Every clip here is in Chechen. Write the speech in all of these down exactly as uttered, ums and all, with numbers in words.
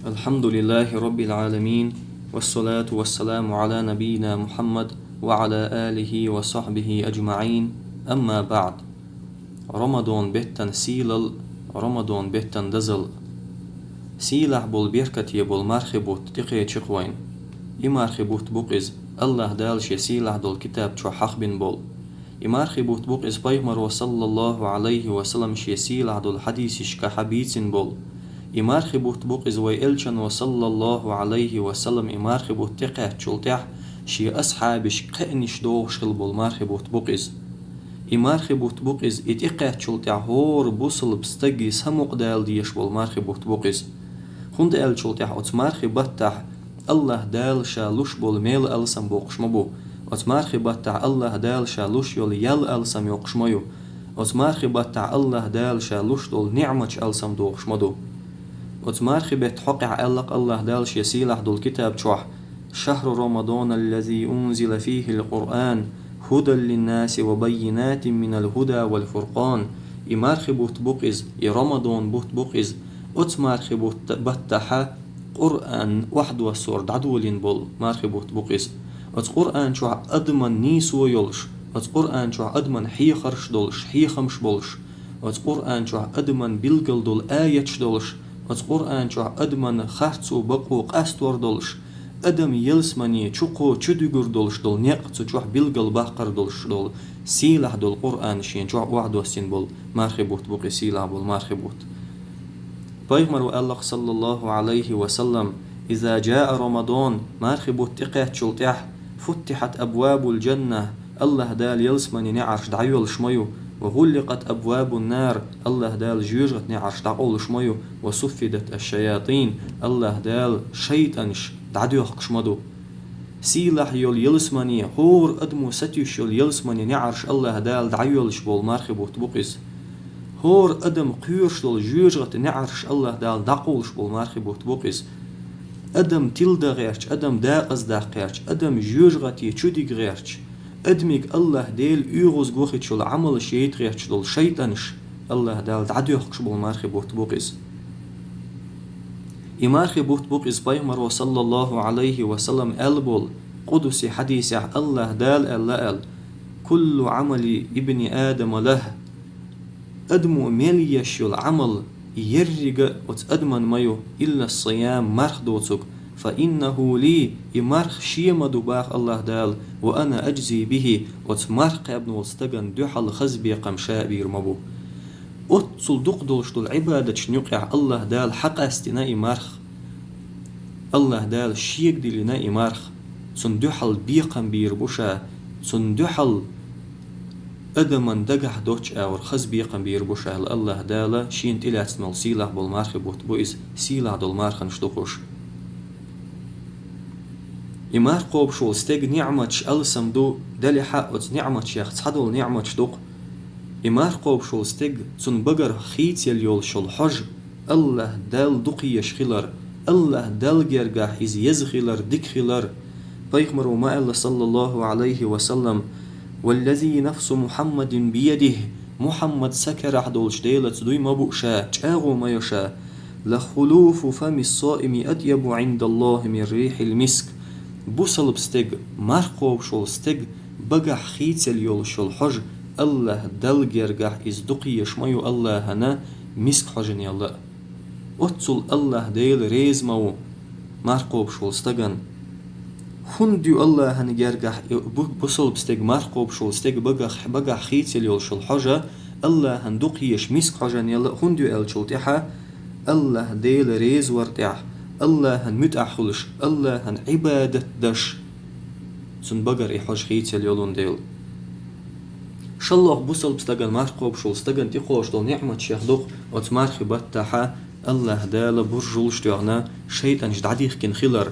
الحمد لله رب العالمين، والصلاة والسلام على نبينا محمد وعلى آله وصحبه أجمعين، أما بعد. Рамадан беттан сийлал, Рамадан беттан дазал. Сийлахь болу, беркате болу мархи бутт тӀекхечи-кх вайна. И мархи бутт бу-кх иза, АллахӀ Дала шен сийлахь долу китаб чохь хьахбина болу. И мархи бутт бу-кх иза, Пайхамаро, саллаллаху Ӏалайхи ва саллам, шен сийлахь долу хьадисашкахь бийцина болу. И мархи бутт бу-кх иза, вай Элчано, саллаллаху Ӏалайхи ва саллам, и мархи бутт тӀекхаьччул тӀаьхьа шен асхьабашка кхаънаш дохуш хилла болу мархи бутт бу-кх иза. И мархи бутт бу-кх иза, и тӀекхаьччул тӀаьхьа хӀора бусалба стаге самукъадала дезаш болу мархи бутт бу-кх иза. ХӀунда аьлчул тӀаьхьа оцу мархи баттахь АллахӀ Дала Ша луш болу мел алсам боккхуш ма бу. Оцу мархи баттахь АллахӀ Дала Ша луш йолу ял алсам йоккхуш ма ю. Оцу мархи баттахь АллахӀ Дала Ша луш долу ниӀматаш алсам дохуш ма ду. Оцу мархи беттан хьокъехь аьлла-кх АллахӀ Дала Шен сийлахь долу китаб чохь: «شهر رمضان الذي أنزل فيه القرآن هدى للناس وبينات من الهدى والفرقان». И мархи бутт бу-кх иза, и Рамадан бутт бу-кх иза. Оцу мархи бутт-, баттахьа Къуръан охьадоссор дӀадолийна болу мархи бутт бу-кх иза. Оцу Къуръан чохь адаман нийсо йолуш, оцу Къуръан чохь адаман хьехарш долуш, хьехамаш болуш, оцу Къуръан чохь адаман билгал долу аяташ долуш, оцу Къуръан чохь адаман харцо, бакъо къастор долуш, адам ялсамане чукхо чудуьгур долуш долу некъ цу чохь билгал баккхар долуш долу сийлахь долу Къуръан шен чохь охьадоссийна болу мархи бутт бу-кх и сийлахь болу мархи бутт. Пайхамаро аьлла-кх, саллаллаху Ӏалайхи ва саллам: «إذا جاء رمضان», мархи бутт тӀекхаьччул тӀаьхьа, «فتحت أبواب الجنة», АллахӀ Дала ялсамане неӀарш дӀайоьллуш ма ю, «وغلقت أبواب النار», АллахӀ Дала жоьжахатин неӀарш дӀакъовлуш ма ю, «وصفدت الشياطين», АллахӀ Дала шайтӀанаш дӀадоьхкуш ма ду. Сийлахь йолу ялсамане, хӀора адамо сатуьйсуш йолу ялсамане неӀарш АллахӀ Дала дӀайоьллуш болу мархи бутт бу-кх иза. ХӀора адам кхоьруш долу жоьжахатин неӀарш АллахӀ Дала дӀакъовлуш болу мархи бутт бу-кх иза. Адам тиладан гӀерташ, адам декъаза даккха гӀерташ, адам жоьжахате чудига гӀерташ, адамиг АллахӀ Дела оьгӀазго хӀитташ йолу Ӏамалш яйта гӀерташ долу шайтӀанаш АллахӀ Дала дӀадоьхкуш болу мархи бутт бу-кх иза. И мархи бутт бу-кх иза, Пайхамаро, саллаллаху Ӏалайхи ва саллам, аьлла болу къудси хьадисехь АллахӀ Дала аьлла аьлла: «كل عمل ابن آدم له». Адамо мел еш йолу Ӏамал еррига а оцу адаман ма ю, «إلا الصيام», марх доцург, «فإنه لي», и марх шен ма ду, баха АллахӀ Дала, «وأنا أجزي به», оцу марх кхаьбна волу стагана дуьхьал хаза бекхам ша а бийр ма бу. Оццул дукха долуш долу Ӏибадаташна юкъехь АллахӀ Дала хьакъастийна и марх. АллахӀ Дала Шега диллина и марх. Цунна дуьхьал бекхам бийр бу Ша, Цунна дуьхьал адаман дагахь доцчу агӀор хаза бекхам бийр бу Ша аьлла, АллахӀ Дала Шена тӀелаьцна волу сийлахь болу мархи бутт бу иза, сийлахь долу марханаш ду кхуш. И марх кхобуш волу стеган ниӀматаш алсам ду, делахь а оцу ниӀматех цхьадолу ниӀматаш ду-кх. И марх кхобуш волу стеган, цунна багара хийцаялла йолуш йолу хьожа, АллахӀ Далла дукхаезаш хилар, АллахӀ Далла гергахь иза еза хилар, дика хилар. Пайхамаро ма аьлла, саллаллаху Ӏалайхи ва саллам: «والذي نفس محمد بيده», Мухьаммад са карахь долчу Делаца дуй ма бу Ша, чӀагӀо ма йо Ша: «لخلوف فم الصائم أطيب عند الله من ريح المسك». Бусалба стеган, марх кхобуш волу стеган багахь хийцаялла йолуш йолу хьожа, АллахӀ Далла гергахь иза дукхаезаш ма ю АллахӀана миск хьожанелла а. Оццул АллахӀ Дела реза ма ву марх кхобуш волу стагана. ХӀунда ю АллахӀана гергахь и бу-, бусалба стеган, марх кхобуш волу стеган багахь, багахь хийцаялла йолуш йолу хьожа АллахӀана дукхаезаш миск хьожанелла а, хӀунда ю аьллачул тӀаьхьа, АллахӀ Дела реза вар тӀехь, АллахӀан муьтӀахь хуьлуш, АллахӀан Ӏибадат даш, цунна багара и хьожа хийцаялла йолун дела. ШолгӀа бусалба стагана, марх кхобуш волу стагана тӀекхочуш долу ниӀматех ду-кх оцу мархи баттахьа АллахӀ Дала буржалш тоьхна шайтӀанаш дӀадихкина хилар.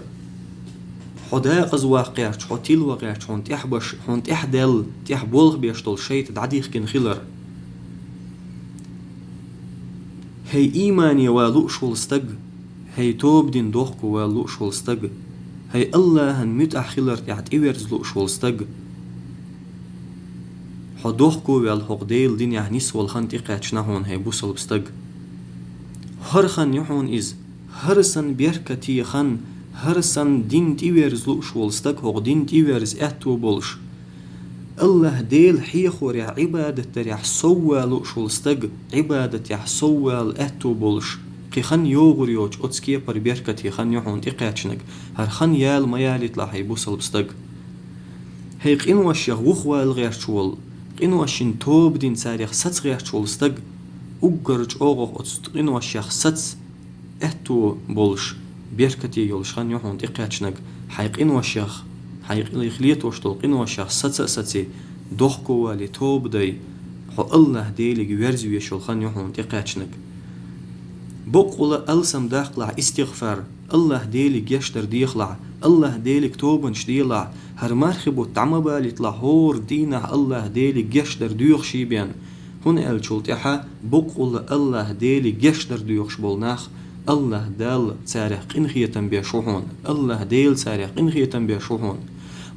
Хьо декъаза ваккха гӀерташ, хьо тила ван гӀерташ, хьуна тӀехь беш, хьуна тӀехь даьлла, тӀехь болх беш долу шайтӀа дӀадихкина хилар. ХӀей, иймане ван лууш волу стаг, хӀей, тоба дина дохко ван лууш волу стаг, хӀей, АллахӀан муьтӀахь хилар тӀехь тӀеверза лууш волу стаг, хьо дохко ваьлла хӀокху Делан динехь нисвала хан тӀекхаьчна хьуна, хӀей, бусалба стаг. ХӀара хан ю хьуна иза, ХӀара санна беркате хан, хӀара санна дин тӀеверза лууш волу стаг, хӀокху дин тӀеверза аьтто болуш, АллахӀ Дела хьехорехь, Ӏибадат дарехь соввала лууш волу стаг, Ӏибадатехь соввала аьтто болуш, кхин хан йогӀур йоцуш оцу кепара беркате хан ю хьуна тӀекхаьчнарг, хӀара хан яла ма ялийталахь, хӀай бусалба стаг. ХӀай къиношех вухавала гӀерташ волу, къиношна тоба дина царех саца гӀерташ волу стаг, уггар чӀогӀах оцу къиношех саца аьтто болуш, беркате йолуш хан ю хьуна тӀекхаьчнарг, хьайн къиношех, хьайн къинойх летош долу къиношех саца а саций, дохковалий, тоба дай, хьо АллахӀ Делига верза веш йолу хан ю хьуна тӀекхаьчнарг. Боккъала алсам даккхалахь, истигъфар, АллахӀ Делига гечдар дехалахь, АллахӀ Делига тобанаш делахь, хӀара мархи бутт дӀа ма балийталахь, хӀора дийнахь АллахӀ Делига гечдар доьхуш бен, хӀунда аьлча цул тӀаьхьа боккъала АллахӀ Делига гечдар доьхуш болу нах, АллахӀ Дала царех къинхетам беш ву хьуна, АллахӀ Дела царех къинхетам беш ву хьуна.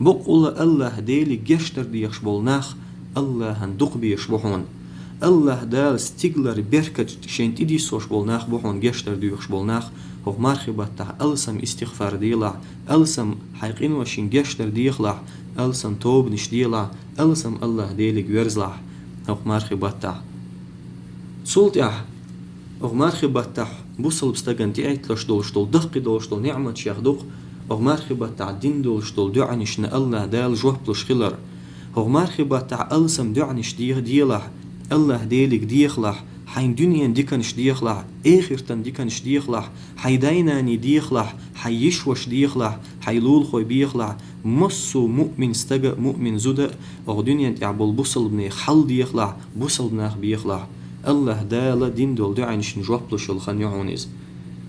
Боккъала АллахӀ Делига гечдар дехаш болу нах АллахӀан дукха безаш бу хьуна. АллахӀ Дала стигалара беркат шайна тӀедиссош болу нах бу хьуна, гечдар доьхуш болу нах, хӀокху мархи баттахь алсам истигъфар делахь, алсам хьайн къиношна гечдар дехалахь, алсам тобанаш делахь, алсам АллахӀ Делига верзалахь хӀокху мархи баттахь. Цул тӀаьхьа хӀокху мархи баттахь бусалба стагана тӀеӀитталуш долуш долу, даккхий долуш долу ниӀматех ду-кх хӀокху мархи баттахь дина долуш долу дуӀанашна АллахӀ Дала жоп луш хилар. ХӀокху мархи баттахь алсам дуӀанаш де-, делахь, АллахӀ Делига дехалахь, хьайн дуьненан диканаш дехалахь, эхартан диканаш дехалахь, хьайн дай-наний дехалахь, хьайн йиш-ваша дехалахь, хьайн лулахой бехалахь, массо а муъмин стага а, муъмин зуда а, оха дуьнен тӀехь болу бусалбанийн хьал дехалахь, бусалба нах бехалахь, АллахӀ Дала дина долу дуӀанашна жоп луш йолу хан ю хьуна иза.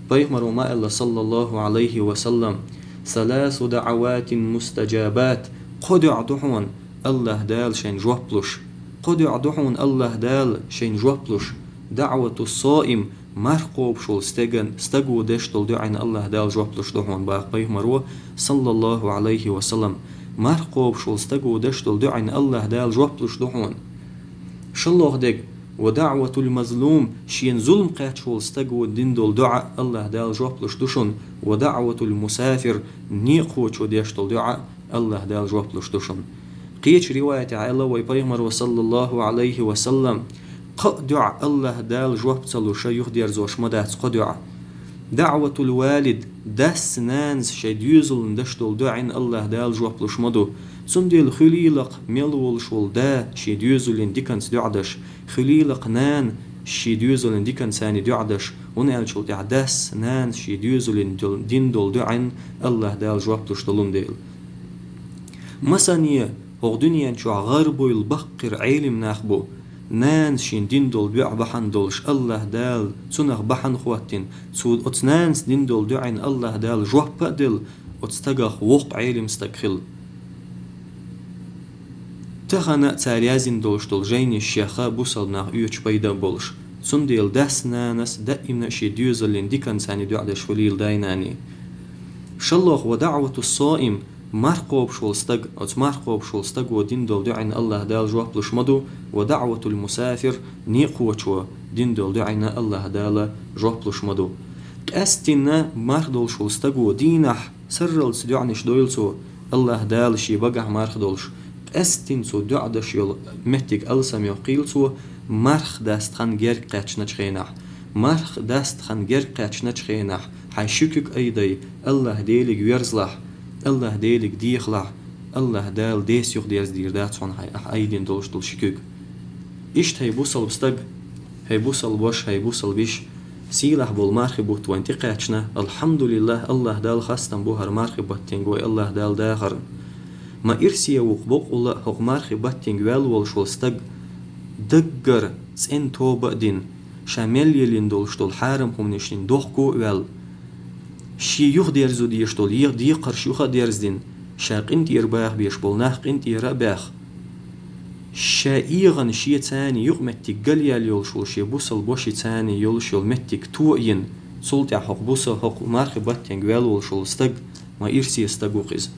Пайхамаро ма аьлла, саллаллаху Ӏалайхи ва саллам: «Саласу даӀаватин мустаджабат», кхо дуӀа ду хьуна АллахӀ Дала шайна жоп луш. Кхо дуӀа ду хьуна АллахӀ Дала шайна жоп луш. ДаӀвату соим, марха кхобуш волу стеган, стаго деш долу дуӀина АллахӀ Дала жоп луш ду хьуна, баха пайхамаро, саллаллаху Ӏалайхи ва саллам. Марха кхобуш волу стаго деш долу дуӀина АллахӀ Дала жоп луш ду хьуна. ШолгӀа дерг, ва даӀватул мазлум, шена зулам кхаьчна волу стаго дина долу дуӀа АллахӀ Дала жоп луш ду шуна, ва даӀватул мусафир, некъахочо деш долу дуӀа АллахӀ Дала жоп луш ду шуна. Кхечу риваятехь аьлла вай пайхамаро, саллаллаху Ӏалайхи ва саллам, кхо а дуӀа АллахӀ Дала жоп ца луша юхадерзош ма дац кхо дуӀа. ДаӀватул валид, дас-нанас шайн доьзална деш долу дуӀина АллахӀ Дала жоп луш ма ду. Цундела хуьлийла-кх мел волуш волу да шен доьзална диканца дуӀа деш, хуьлийла-кх нана шен доьзална диканца дуӀа деш, хӀунда аьлча цул тӀаьхьа дас-нанас шен доьзална дол-, дина долу дуӀина АллахӀ Дала жоп луш долун дела. Масане, хӀокху дуьнен чохь гӀарабуйла баккхира Ӏелим нах бу, нанас шена дина долу дуӀа бахьана долуш АллахӀ Дала цунах бахьана хӀоттийна, цо оцу нанас дина долу дуӀина АллахӀ Дала жоп а делла, оцу стагах воккха Ӏелим стаг хилла. Тахана цара яздина долуш долу жайнаш шех бусалба нах оьцуш пайда а болуш. Цундела дас-нанас даимна а шен доьзална диканца дуӀа деш хуьлийла дай-наний. ШолгӀа, ва даӀвату соим, марха кхобуш волу стаг, оцу марха кхобуш волу стаго дина долу дуӀина АллахӀ Дала жоп луш ма ду, ва даӀватул мусафир, некъахочо дина долу дуӀина АллахӀ Дала жоп луш ма ду. Къаьсттина марха долуш волу стаго дийнахь сарралц дуӀанаш дойла цо, АллахӀ Дала шен багахь марха долуш, къаьсттина цо дуӀа деш йолу меттиг алсамйоккхийла цо, марха даста хан герга кхаьчначу хенахь. Марха даста хан герга кхаьчначу хенахь, хьайн ши куьг айдай, АллахӀ Делига верзалахь, АллахӀ Делига дехалахь, АллахӀ Дала деса юхадерзадийр дац хьуна хьайн ахь айдина долуш долу ши куьг. Иштта, хӀай бусалба стаг, хӀай бусалба ваша, хӀай бусалба йиша, сийлахь болу мархи бутт вайна тӀекхаьчна, алхьамдулиллахӀ, АллахӀ Далла хастам бу хӀара мархи баттенга вай АллахӀ Дала дахарна. Ма ирсе ву-кх боккъала а хӀокху мархи баттенга ваьлла волуш волу стаг, даггара цӀена тоба а дина, ша мел йиллина долуш долу хьарам хӀуманашна дохко а ваьлла, шен юхадерзо дезаш долу е-, декхарш юха а дерзадина, ша къинтӀера баха безаш болу нах къинтӀера а баьхна, ша эгӀана шеца юкъаметтиг галъяьлла йолуш волу шен бусалба вашица йолуш йолу меттиг то а йина, цул тӀаьхьа хӀокху буса-, хӀокху мархи баттенга ваьлла волуш волу стаг, ма ирсе стаг ву-кх иза.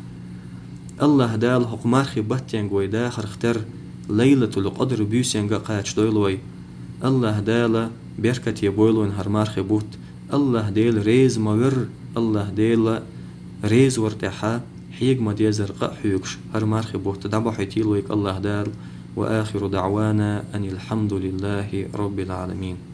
АллахӀ Дала хӀокху мархи баттенга вай дахарх терра, Лайлатул-Къадр буьйсанга а кхачадойла вай. АллахӀ Дала беркате бойла вайна хӀара мархи бутт, АллахӀ Дела реза ма вер, АллахӀ Дела реза вар тӀехьа хьега ма дезар къа а хьоьгуш, хӀара мархий бутт дӀабахьийтийла вайга АллахӀ Дала. وآخر دعوانا أن الحمد لله رب العالمين.